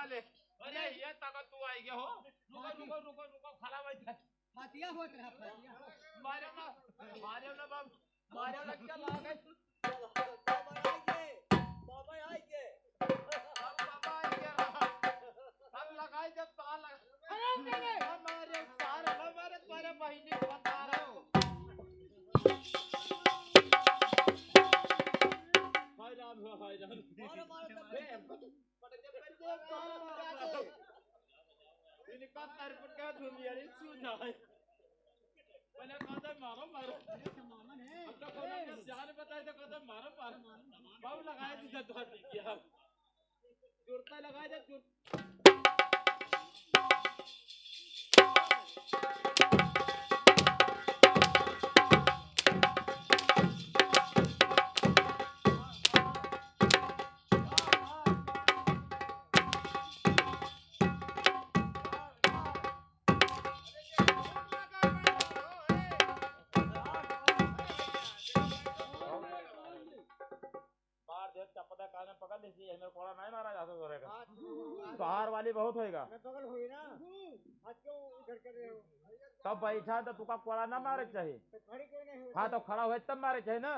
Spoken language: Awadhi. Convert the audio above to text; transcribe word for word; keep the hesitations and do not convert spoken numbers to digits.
अरे, ये तक तू आई गया हो। रुको, रुको, रुको, रुको, खड़ा भाई। फातिया होत रहा, फातिया। मारे ना, मारे ना बाबू, मारे ना, क्या लागे? बाबा आइगे, बाबा आइगे। अब बाबा आइगे। अब लगाई दे ताला। हमारे सारे, हमारे सारे बहिनी बता रहे हो। हाय राम हो, हाय राम। मारो, मारो, सब। ए, पटक दे, पटक दे, मारो, मारो, मारो। इनका तरपट का दुनिया रे सुना है। पहले कहते मारो, मारो। अरे, सामान है। अब तो कोनो के जान बताए तो कहते मारो, मारो। बाबू लगाए दीजिए तो ठीक है। जुड़ता लगाए दे, जुड़- मार दे, चपदा कान में पकड़ लीजिए, हमें कोड़ा नहीं मारा जा सकता रहेगा। बाहर वाली बहुत होएगा। मैं बगल हुई ना, हाथ क्यों इधर कर रहे हो? तब बैठा तो तुका कोड़ा ना मारे के चाहिए। तो खड़ी क्यों नहीं हुई? हाँ, तो खड़ा हुए तब मारे के चाहिए ना।